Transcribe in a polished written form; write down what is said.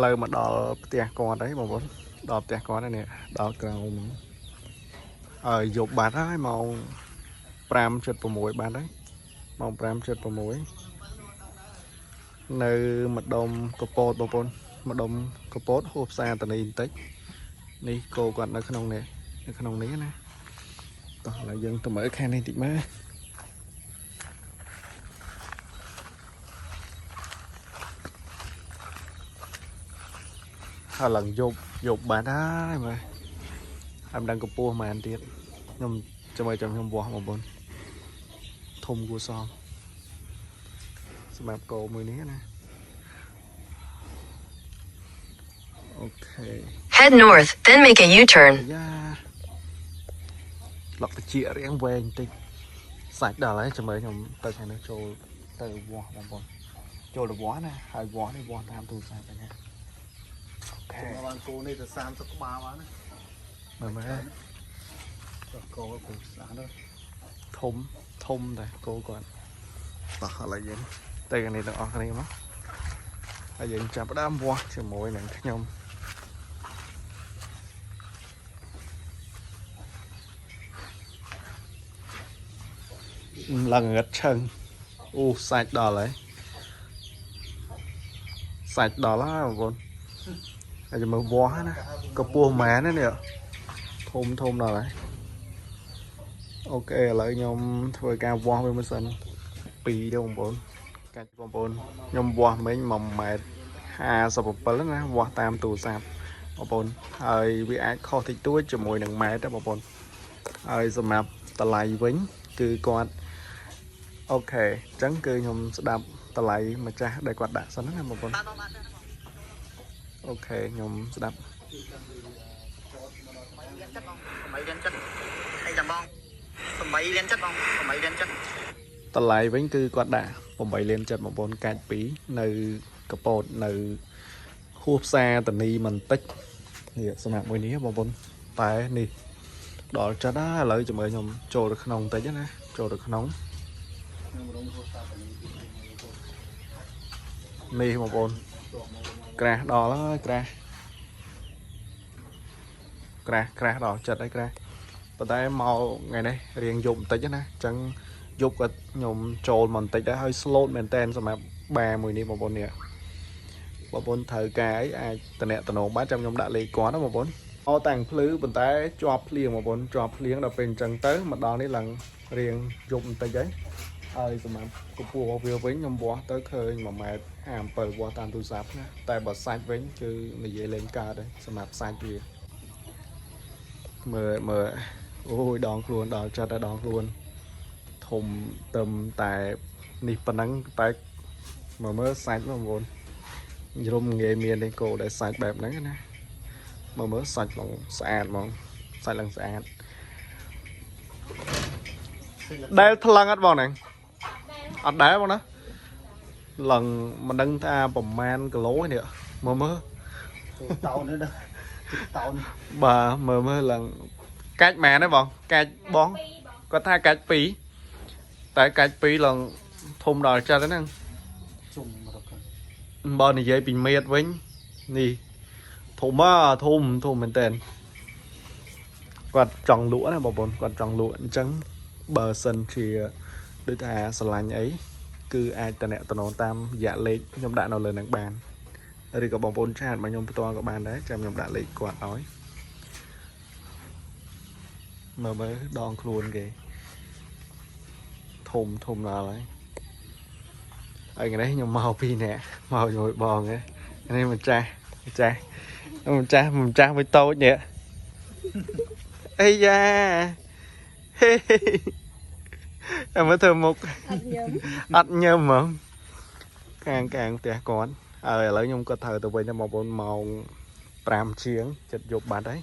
ឡូវមកដល់ផ្ទះគាត់ហើយបងប្អូនដល់ផ្ទះគាត់ហើយនេះដល់ក្រោមហើយយប់បាត់ហើយម៉ោង 5:06 បាត់ហើយម៉ោង 5:06 នៅម្ដុំកពតបងប្អូនម្ដុំកពតហួសផ្សារតនីបន្តិចនេះគោគាត់នៅក្នុងនេះនៅក្នុងនេះណាតោះឥឡូវយើងទៅមើលខាងនេះតិចមើលហើយឡើងយប់យប់បាត់ហើយមើលហើយមិនដឹងកម្ពស់ប៉ុន្មានទៀតខ្ញុំចាំឲ្យចាំខ្ញុំវាស់បងប្អូនធំគួរសមសម្រាប់គោមួយនេះណា OK. Head north, then make a U-turn. យ៉ាឡុកតិចរៀងវែងបន្តិចសាច់ដល់ហើយចាំមើលខ្ញុំទៅខាងនេះចូលទៅវាស់បងប្អូនចូលទៅវាស់ណាហើយវាស់នេះវាស់តាមទូរស័ព្ទហ្នឹងណា OK. បានគោនេះទៅ30ក្បាលបានណា មើលមើល គោគោស្អាតណាស់ ធំធំតែគោគាត់តោះឥឡូវយើងទៅខាងនេះទាំងអស់គ្នាមកហើយយើងចាប់ផ្ដើមវាស់ជាមួយនឹងខ្ញុំឡើងងឹតឆឹងអូសាច់ដល់ហើយសាច់ដល់ហើយបងប្អូនហើយចាំមើលវាស់ណាកម្ពស់ប៉ុន្មានណានេះធំធំដល់ហើយ OK ឥឡូវខ្ញុំធ្វើការវាស់វាមួយសិន2ទេបងប្អូនកាច់បងប្អូនខ្ញុំវាស់មិញ1ម៉ែត្រ57ណាវាស់តាមទូរស័ព្ទបងប្អូនហើយវាអាចខុសតិចតួចជាមួយនឹងម៉ែត្រទេបងប្អូនហើយសម្រាប់តម្លៃវិញគឺគាត់ OK អញ្ចឹងគឺខ្ញុំស្ដាប់តម្លៃម្ចាស់ដែលគាត់ដាក់សិនណាបងប្អូន OK ខ្ញុំស្ដាប់ 8លានចិត្តអីចាំបង8លានចិត្តបង8លានចិត្ត តម្លៃវិញគឺគាត់ដាក់8លាន7បងប្អូនកាច់2នៅកពតនៅហួសផ្សារតនីបន្តិចនេះសម្រាប់មួយនេះបងប្អូនតែនេះដល់ចិត្តហើយឥឡូវចាំមើលខ្ញុំចូលទៅក្នុងបន្តិចណាចូលទៅក្នុង ខ្ញុំរងហូសាតានេះ នេះបងប្អូនក្រាស់ដល់ហើយក្រាស់ក្រាស់ក្រាស់ដល់ចិត្តហើយក្រាស់ប៉ុន្តែមកថ្ងៃនេះរៀងយប់បន្តិចណាអញ្ចឹងយប់ក៏ខ្ញុំចូលមកបន្តិចដែរហើយ slow មែនតែនសម្រាប់បារមួយនេះបងប្អូននេះបងប្អូនត្រូវការអីអាចតំណតំណងបានចាំខ្ញុំដាក់លេខគាត់ណាបងប្អូនអតាំងភ្លឺប៉ុន្តែជាប់ភ្លៀងបងប្អូនជាប់ភ្លៀងដល់ពេលអញ្ចឹងទៅមកដល់នេះឡើងរៀងយប់បន្តិចហើយហើយសម្រាប់កម្ពស់របស់វាវិញខ្ញុំវាស់ទៅឃើញ1ម៉ែត្រ57វាស់តាមទូរស័ព្ទណាតែបើសាច់វិញគឺនិយាយលេងកើតហើយសម្រាប់សាច់វាមើលមើលអូយដងខ្លួនដល់ចិត្តហើយដងខ្លួន ធំទឹមតែនេះប៉ុណ្ណឹងតែមើលមើលសាច់បងប្អូនយំងាយមានទេគោដែលសាច់បែបហ្នឹងណាមើលមើលសាច់ឡើងស្អាតហ្មងសាច់ឡើងស្អាតដែលថ្លឹងអត់បងហ្នឹងអត់ដែលបងណាឡើងមិនដឹងថាប្រមាណគីឡូឯនេះមើលមើល តោននេះដល់តោន បាទមើលមើលឡើងកាច់ម៉ានទេបងកាច់បងគាត់ថាកាច់2តែកាច់2ឡើងធំដល់ចិត្តហ្នឹង ជុំរក បើនិយាយពីមៀតវិញនេះធំហ่าធំធំមែនតើគាត់ចង់លក់ណាបងប្អូនគាត់ចង់លក់អញ្ចឹងបើសិនជាដូចថាស្រឡាញ់អីគឺអាចតំណតំណងតាមរយៈលេខខ្ញុំដាក់នៅលើនឹងបានឬក៏បងប្អូន chat មកខ្ញុំផ្ទាល់ក៏បានដែរចាំខ្ញុំដាក់លេខគាត់ឲ្យមើលមើលដងខ្លួនគេធំធំដល់ហើយ ហើយថ្ងៃនេះខ្ញុំមកពីរនាក់មកជាមួយបងហ៎នេះម្ចាស់ម្ចាស់ម្ចាស់ម្ចាស់មួយតូចនេះអីយ៉ាហេអើមើលធ្វើមុខ អត់ញឹម អត់ញឹមហ្មងខាងខាងផ្ទះគាត់ហើយឥឡូវខ្ញុំក៏ត្រូវទៅវិញដែរបងប្អូនម៉ោង5ជាងចិត្តយប់បាត់ហើយ